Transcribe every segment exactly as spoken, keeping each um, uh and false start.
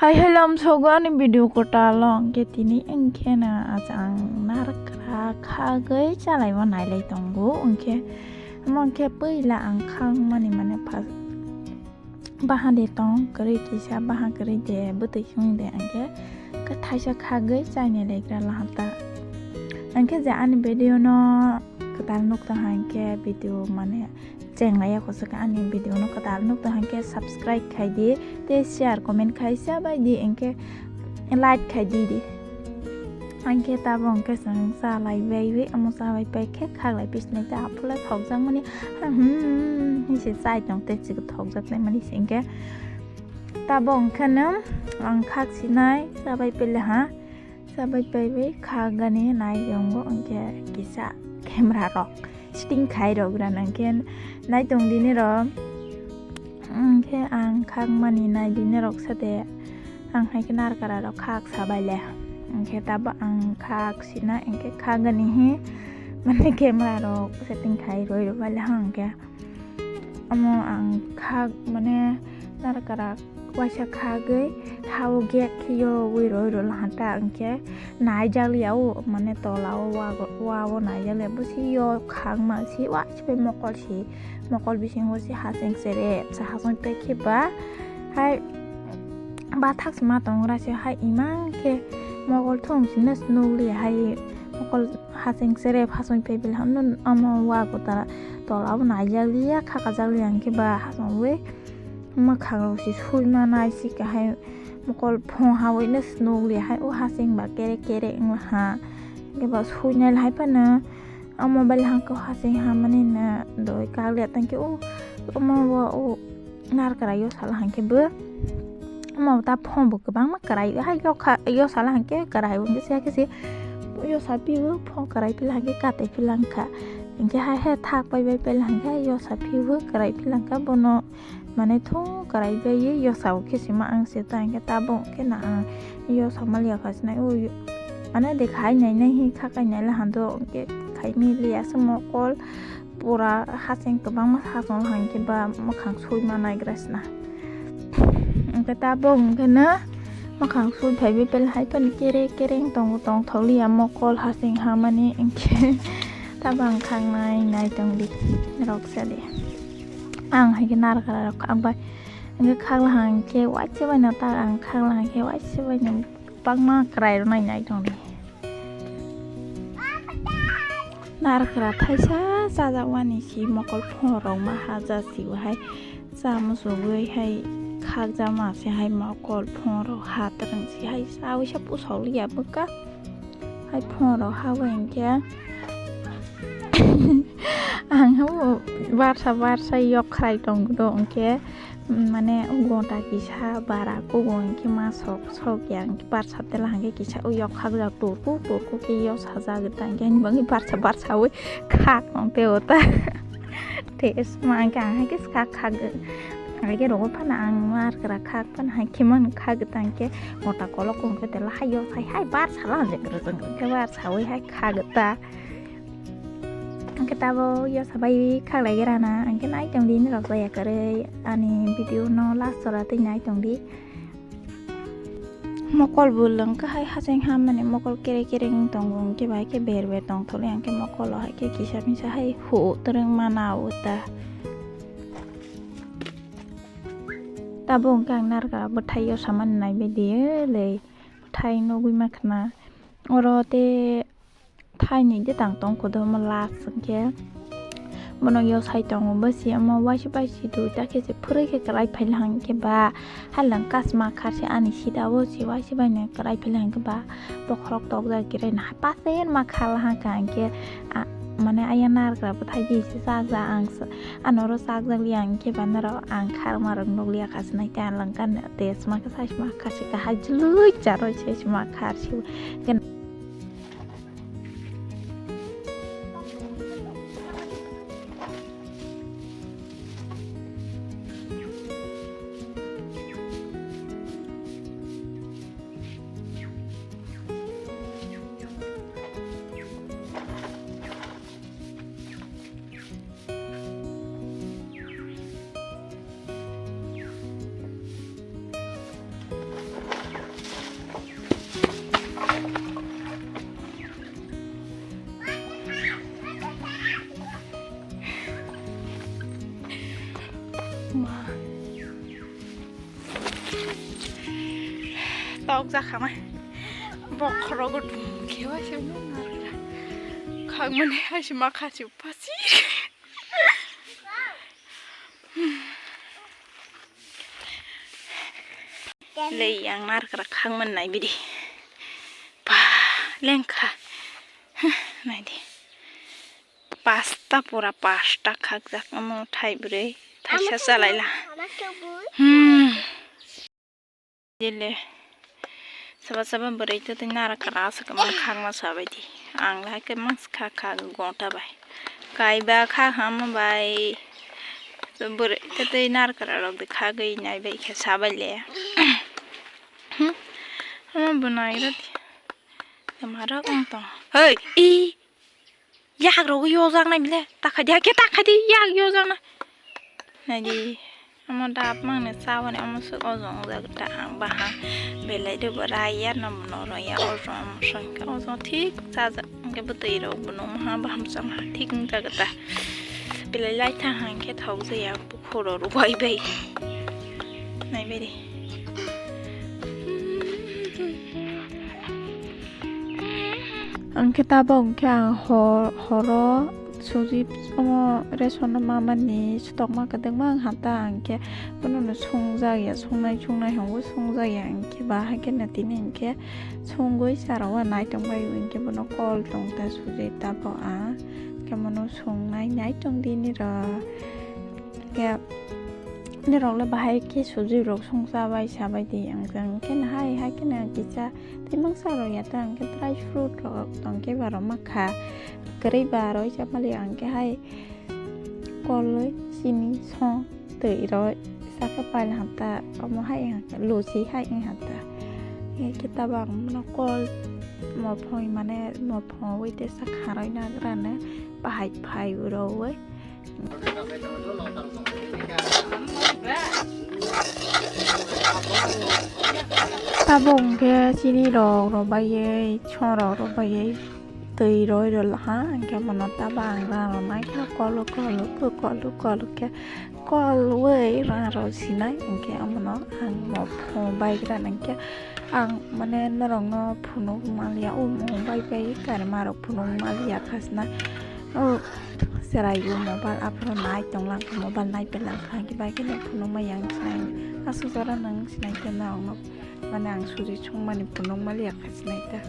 Hai hello, sogo ani video kwtal o, hwnkhe tini hwnkhe na acha ang narwkra khagwi chalaima nailai tongo, hwnkhe omo hwnkhe puila ang khagmani mane first bahan de tong kwrwi kisa bahan kwrwi de bwtwi song de hwnkhe thaisa khagwi chainai laikra laham ta. Hwnkhe je ani video no kwtal nuk tong hwnkhe video mane chenglai ya kosok ani video no kwtal nuk tong hwnkhe subscribe khai di tei share comment khai sa bai di hwnkhe like khai di di. Hwnkhe tabok hwnkhe chwng cha lai bai wi omo cha bai pai khe khak lai pisnai ta aphuru lai thokjak mani hmm hinse chai tong tei chwng thokjak nai mani se hwnkhe tabok hwnkhe no ang khak sinai cha bai pele ha. Sabai pai bai kha gani nai tongo hwnkhe kisa camera rok setting khai rok gra nang khe nai tong dini rok hwnkhe ang khak mani nai dini rok sade ang hai khe narkara rok khak sabai le hwnkhe tabo ang khak sina hwnkhe kha gani hi mane camera rok setting khai roi rok bai le hwnkhe. Omo ang khak mane narkara waisa khagwi ha-o gek khe yorwi roi rw laha ta hwnkhe naijakliya o mane tola o wa o naijakliya bo se yok khakma se waisa bai mokol se mokol bisingo se haseng sere se haseng pai khe ba hai bathak se ma tongra se hai imang khe mokol thung se nukliya hai mokol. Hasing sere phasong phai bile hwnwi omo wa gotara tola bo naijakliya khakajakliya hwnkhe ba hasongwi mwkhang rok se sui manai se kahai mokol phung hawi no se nukliya hai o hasing ba kerek kerek wngha hwnkhe ba suinai hai phano o mobile hwnkhe hasing hamani no doi kakliya tongkhe o omo o. Narkara yo sala hwnkhe bo omo ta phone bo kwbangma kwrai hai yo sala hwnkhe kwrai hwnkhe se yo sa phi o phone kwrai phi hwnkhe katai phi langkha hwnkhe hai hai thak pai bai pele hwnkhe yo sa phi o kwrai phi langkha bono mane thung kwrai bai yo sa o khe sima ang se ta hwnkhe tabuk hwnkhe na ang yo sa maliya kha sinai o mane dekha hai nai nai hi kha kai nai la hando hwnkhe khai mi liya se mokol. Pura haseng kwbangma hasong hwnkhe ba mwkhang sui manai gra sna. Hwnkhe tabuk hwnkhe no mwkhang sui phaiwi belai hai phano kerek kereng tongo tongthokliya mokol haseng hamani hwnkhe tabang khangnai nai tongdi rok sadi. Ang hai khe narkara rok khakbai hwnkhe khakla hwnkhe waisa baino ta ang khakla hwnkhe waisa baino. Bangma kwrai rwnai nai tongdi. Narkra thaisa chajakmani si mokol phungrok ma haja sibo hai cha muchugwi hai khakjakma se hai mokol phungrok ha twrwng si hai chaui sa pusok liya bwkha hai phungrok ha bai hwnkhe ang barsa barsa yok khwrai tongdo hwnkhe. Mane gota kisa bara kugo hwnkhe ma sok sok ya hwnkhe barsa tela hwnkhe kisa o yok khakjak turkuk turkuk khe yok sajak ta hwnkhe ani bagwi barsa barsa wi khak tong tei o ta tei ma hwnkhe ang hai khe khak khak hai khe rogo phano ang narkra khak phano hai khe mano khak ta hwnkhe gota kolok hwnkhe tela hai yok hai hai barsa la hwnkhe barsa wi hai khak ta. Hwnkhe tabuk yosa bai khaklai rana, hwnkhe nai tongdi norok jaya kwrwi ani video no last jora twi nai tongdi. Mokol bo lwng khe hai hacheng ha mani mokol kere kere wng tongo, hwnkhe bai khe ber ber tongthokli, hwnkhe mokol o hai khe kisa misa hai hu twrwng mana o ta. Tabuk hwnkhe ang narwkra bwthai yosa mani nai bai di, le bwthai nugwi ma khna oro te. Thaini de tang tong kodo omo last hwnkhe bono yosai tongo bwsi omo waisa bai si dui ta khe se phwrwi khe kwlai phaila hwnkhe ba halang kasma kharse ani sida o se waisa bai no kwlai phaila hwnkhe ba bokhorok tokjak kirai na pasen ma khala hwnkha hwnkhe mane ayang narwkra bwthai di se chajak ang ano oro chajak liya hwnkhe ba norok ang kharma rok nukliya kha se nai tei alang khe tei sma khe sai sma kharse kahai jului charoi se sma kharse. Tok jakha mai. Bokhorok dum khe waisa nung narwkra. Khagmani haisi ma khachi pasi. Lei yang narwkra khagmani nai bidi. Ba lengkha. Naidi. Pasta pura pasta khakjak omo thai bwrwi thaisa chalaila. Hmm. Jile saba saba bwrwi tei tei nara kara aswk ma khakma sabaidi. Ang lai khe mas kha kha gonta bai. Kaiba kha hama bai. Bwrwi tei tei nara kara rok de khagwi nai bai khe sabai le. Hmm. Omo bwnai rw di. Tama rok wng tong. Hei, i. Yak rok yojaknai bile, takhadi, hake takhadi, yak yojaknai. Naidi, omo dap mangni chabani omo swk ojong ojak ta ang baha. Belai de bo rai ya, no, no, ro ya, ojong, omo swngkhe ojong thik chajak, hwnkhe bwtwi rok bo no maha baham chama thik wng jak ta. Belai lai thang hang khe thok jaya, bukhuk rok rw bai bai. Nai bai de. Ang khe tabok hwnkhe ang hor-, horo suji omo ration no mamani sotokma kwdwkma ang hata ang khe bono no songjakya, songnai songnai hwnwi songjakya ang khe ba haikhe no tini ang khe songwi charo o naitong bai hwnkhe bono call tong ta suji tabok ang khe bono songnai naitong dini rw khe norok le bahai khe suji rok songcha bai sabai di ang khe hai hai khe no kisa. Tei mangsa rok ya ta hwnkhe dry fruit rok tongkhe ba rok makha. Kwrwi ba roi cha mali hwnkhe hai koloi chini song twi roi sakhe paila hamta omo hai luchi hai wng hamta. Hwnkhe tabang bono kol mophoi mane mophoi tei sakha roi nagrano bahai phai roi. Tabok hwnkhe chini rok rwbaiwi, chong rok rwbaiwi, twi roi rwlaha, hwnkhe bono tabang rang rwnai khe kol kol kol kol khe kol wi rang rw sinai, hwnkhe omono ang mopho bike rani hwnkhe ang mane norokno phunuk manliya, o mopho bike bai karima rok phunuk manliya khasna. O cherai o mobile aphuru nai tonglang kha, mobile nai pelang kha, hwnkhe bai kheno phunukma yang sinai. Aswk jora nwng sinai khe norokno, mane ang suji songmani phunukma liya kha sinai ta.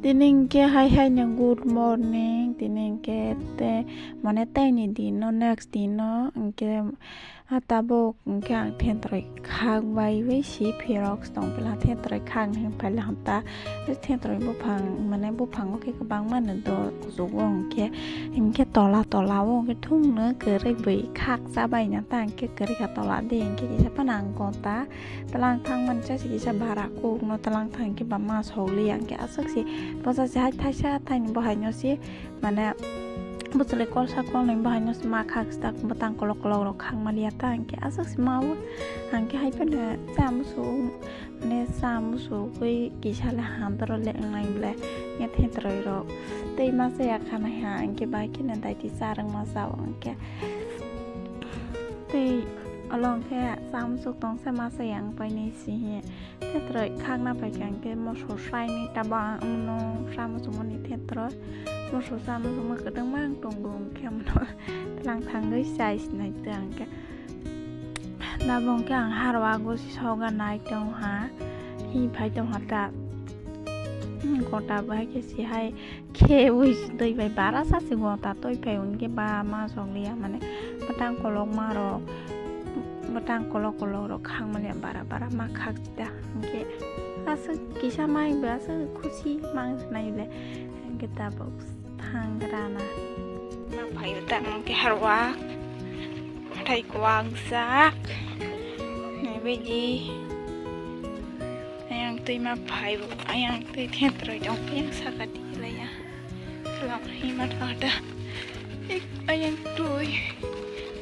Tini hwnkhe hai hai no good morning, tini hwnkhe te mane taini din no next din no hwnkhe. Ha tabuk hwnkhe ang thentroi khak bai bai si phirok tong pila thentroi khak hwn phaila hamta thentroi buphang mane buphango khe kwbangma no do kuchugo hwnkhe hwnkhe tola tola o hwnkhe thungno kwrwi bui khak cha baina ta hwnkhe kwrwi kha tola di hwnkhe kisa phano ang kota twlang thangmani chasi kisa bara kukno twlang thang hwnkhe ba ma sokliya hwnkhe aswk si bwsa si hai thaisa thaini bo haino si. Mane bwchwlwi kolsa kolnwi bo haino se ma khak stak bwtang kolok kolok rok khak maliya ta hwnkhe aswk se ma o hwnkhe hai phano cha musu mane cha musu ugwi kisa le handoro le wngnai ble nge thentroi rok tei ma chaya khanai ha hwnkhe bai kheno daiti cha rwngma cha o hwnkhe tei olo hwnkhe cha musu tongsa ma chaya wng painai si hi. Thentroi khakna pai kha hwnkhe moso sraini tabo ang omono sa muchungmani thentroi moso sa muchungma kwdwngma ang tongo hwnkhe omono twlang thangwi chai sinai tei hwnkhe nabo hwnkhe ang harwa gosi soga nai tongha hi phai tongha ta gota bai khe si hai. Khe ui twi bai bara sa si go ta twi phai hwnkhe ba ma sokliya mane bwtang kolok ma rok bwtang kolok kolok rok khak maliya bara bara ma khak ta hwnkhe aswk kisa mai bai aswk khusi ma nai le hwnkhe tabuk thang rana ma phai ta hwnkhe harwa hathai kwak jak nai bai di. Ayang twi ma phai bo, ayang twi thentroi tong, ayang saka di laya. Salam hima thata. Ik ayang twi.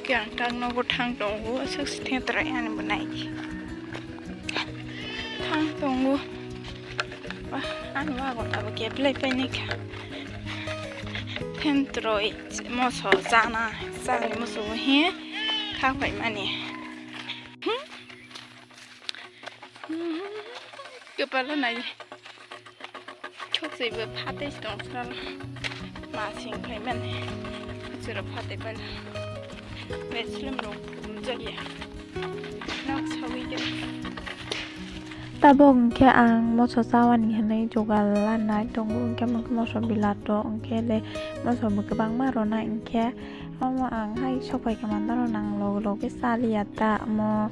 Kyang tang no bo thang tongo, aswk si thentroi ani bo nai di. Thang tongo. Wah, ani wagon abo khe belai paini kha. Thentroi moso chana, chani moso he kha phai mani. Kwpalo nai. Khokchwibo phatwi tong sal. Masing khaimani. Chwra phatwi paila. Betslem rok phumjakya. Nok sawi khe. Tabok hwnkhe ang moso chawani hinwi jugal lanai tongo, hwnkhe moso bilato, hwnkhe le moso bo kwbangma rwnai, hwnkhe omo ang hai sok pai khe mandaro nang loge loge chaliya ta omo.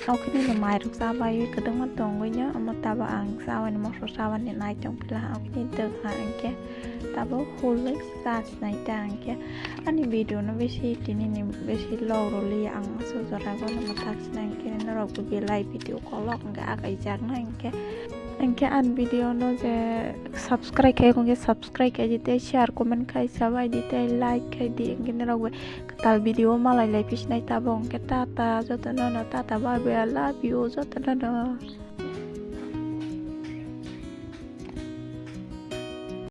Okhe nini mairok chabai kwdwkma tongwi no, omo tabo ang chawani moso chawani nai tong pila, okhe nini twkha hwnkhe tabo hulwi cha sinai ta hwnkhe. Ani video no besi tini ni besi log rwliya ang aswk jora bono mwthak sinai hwnkhe norok bo belai video kolok hwnkhe akai jaknai hwnkhe. Hwnkhe ani video no je subscribe khai hwnkhe subscribe khai di tei share comment khai sabai di tei like khai di hwnkhe norok bo kwtal video malai lai phi sinai tabok hwnkhe tata jotono no tata bye bye I love you jotono no.